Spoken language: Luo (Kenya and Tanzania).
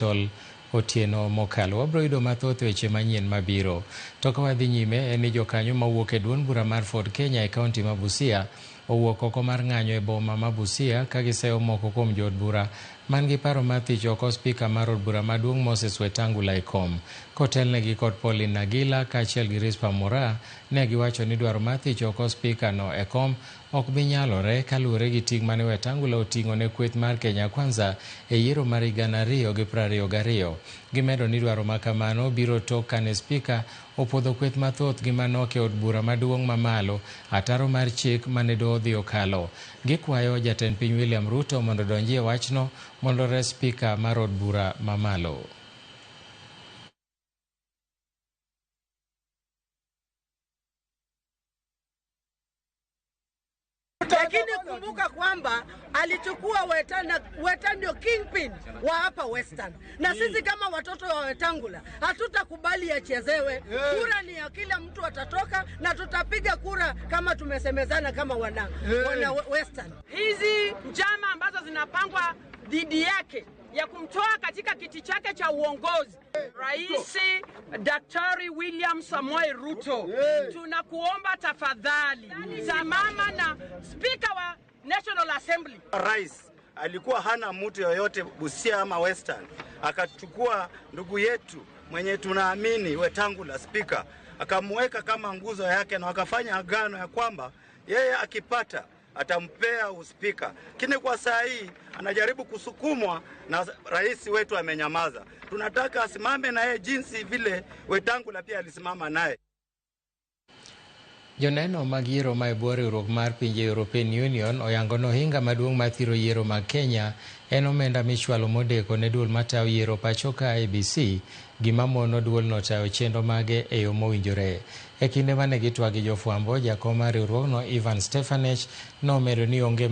Hospital otieno mokalo. Wabiro yudo mathoth weche manyien mabiro. To ka wadhi nyime en ni jokanyo mawuok e duond bura mar Ford Kenya e kaunti ma Busia owuok oko mar ng'anyo e boma ma Busia ka giseyo moko kuom jood bura man gi paro mar thich oko spika mar od bura maduong' Moses Wetangula e kom. Kotelnegi kod Pauline Nagila kaachiel gi Rispa Moraa, ne giwacho ni dwaro mar thich oko spika no e kom ok bi nyalore kaluwore gi ting' mane Wetangula oting'o ne kweth mar Kenya Kwanza e yiero mar higa 2022. Gimedo ni dwaro ma kamano biro tok kane spika opuodho kweth mathoth gi manok e od bura maduong' mamalo ataro mar chik mane doho odhi okalo. Gikwayo jatend piny William Ruto mondo odonji e wachno mondo ores spika mar od bura mamalo. Lakini kumbuka kwamba alichukua Weta na Weta ndio kingpin wa hapa Western, na sisi kama watoto wa Wetangula hatutakubali achezewe. Kura ni ya kila mtu atatoka, na tutapiga kura kama tumesemezana kama wana Western. Hizi njama ambazo zinapangwa dhidi yake ya kumtoa katika kiti chake cha uongozi, Rais Daktari William Samoei Ruto, tunakuomba tafadhali simama na spika wa National Assembly. Rais alikuwa hana mtu yoyote Busia ama Western, akachukua ndugu yetu mwenye tunaamini Wetangula spika, akamweka kama nguzo yake, na wakafanya agano ya kwamba yeye akipata atampea uspika. Lakini kwa saa hii anajaribu kusukumwa na rais wetu amenyamaza. Tunataka asimame na yeye jinsi vile Wetangula pia alisimama naye. Joneno mag yiero ma e bwo riwruok mar pinje European Union oyango ni ohinga maduong' mar thiro yiero mag Kenya en omenda michwalo modeko ne duol matayo yiero pacho ka IEBC, gima mono duolno tayo chenro mage e yo mowinjore. E kinde mane gitwak gi jofwambo, jakom mar riwruogno Ivan Stefanich nomedo ni onge